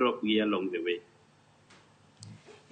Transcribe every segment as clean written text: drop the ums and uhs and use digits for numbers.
drop gi along the way.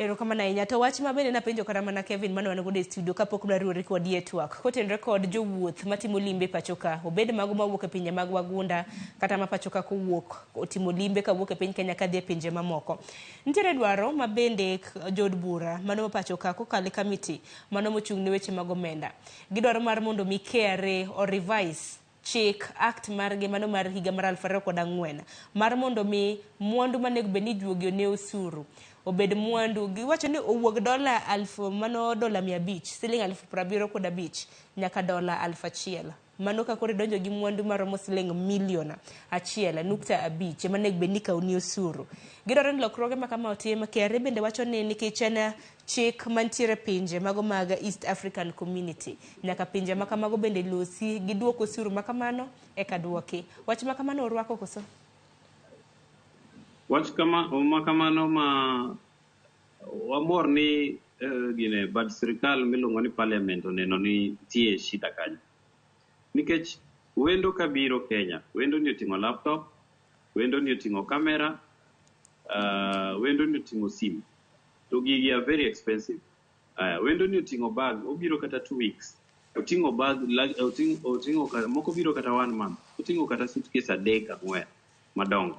Erokamano ahinya. To wach ma bende napenjo kata mana Kevin mane wan godo e studio kapok nariwore kodi e twak, kotenore kod jowuoth matimo limbe pacho ka, obed mago mawuok e pinje mag wagunda kata ma pacho ka kowuok otimo limbe kawuok e piny Kenya kadhi e pinje mamoko. Nitiere dwaro ma bende jood bura mano ma pacho ka kokalo e kamiti mano mochung' ne weche mag omenda. Gidwaro mar mondo mi KRA o revise chik act margi mano mar higa mar 2004 mar mondo mi mwandu manego bed ni ijuogi ne osuru obed mwandu giwacho ni owuog dola alfu mano dola 500, siling 75,000 nyaka dola 1000. Mano ka koro idonjo gi mwandu maromo siling milion 1.5 ema onego bed ni ikawoni osuru. Gidwaro ni lokruoge ma kama otim. KRA bende wacho ni nikech en chik mantiere pinje mago mag East African Community, nyaka pinje ma kamago bende losi giduok osuru ma kamano eka duoki. Wach ma kamano urwako koso? Wach kama ma kamano ma wamor ni gine bad sirikal miluongo ni parliament oneno ni nitie shida kanyo. Nikech wendo kabiro Kenya, wendo ni oting'o laptop, wendo ni oting'o camera, wendo ni oting'o sim. To gigi are very expensive. Aya, wendo ni oting'o bag, obiro kata 2 weeks. Oting'o bag, oting'o moko biro kata one month. Oting'o kata suitcase adek ang'wen madongo.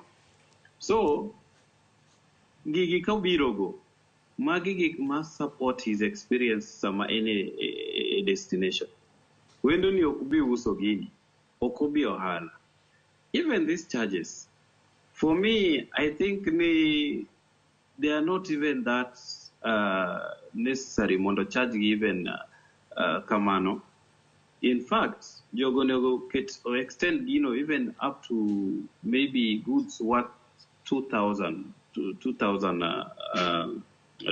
So, gigi kabiro go, magi gik ma support his experience sama en e destination. Wendo ni ok bi uso gini, ok obi ohala. Even these charges, for me, I think ni they are not even that necessary mondo charge gi even kamano. In fact, jogo onego ket or extend gino even up to maybe goods worth 2000 to 2000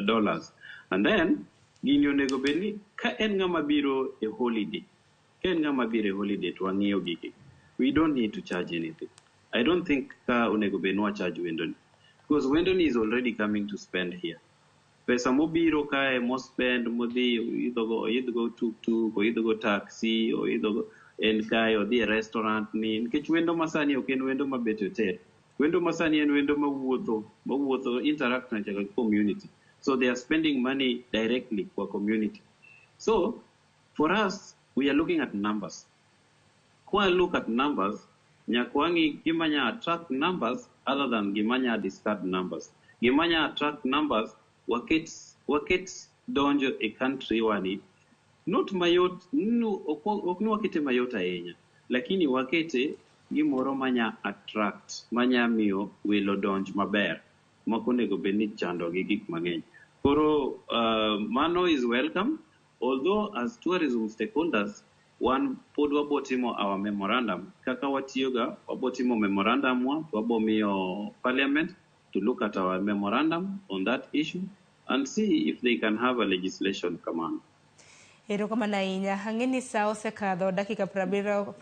dollars. And then gini onego bed ni ka en ng'ama biro e holiday, ka en ng'ama biro e holiday to wang'iyo gigi. We don't need to charge anything. I don't think ka onego bed ni wa charge wendo ni. Because wendo ni is already coming to spend here. Pesa mobiro kae mospend modhi oidhogo oidhgo tuk-tuk, oidhogo taxi, oidhogo en kae odhi e restaurant ni nikech wendo masani ok en wendo mabet e hotel. Wendo masani en wendo mawuotho, mawuotho interact nyaka gi community. So they are spending money directly for community. So for us, we are looking at numbers. Kwa look at numbers, nyaka wang'i gima nya attract numbers other than gima nya discard numbers. Gima nya attract numbers, waket donjo e country wani not mayot, no, ok ni wakete mayot ahinya, lakini wakete gimoro manya attract, manya miyo welo donj maber, mok onego bed ni chando gi gik mang'eny. Koro mano is welcome, although as tourism stakeholders, wan pod wabo timo our memorandum. Kaka watiyoga, wabo timo memorandum wa, wabo miyo parliament to look at our memorandum on that issue and see if they can have a legislation kamano. Erokamano ahinya. Ang'e ni sa osekadho dakika 27.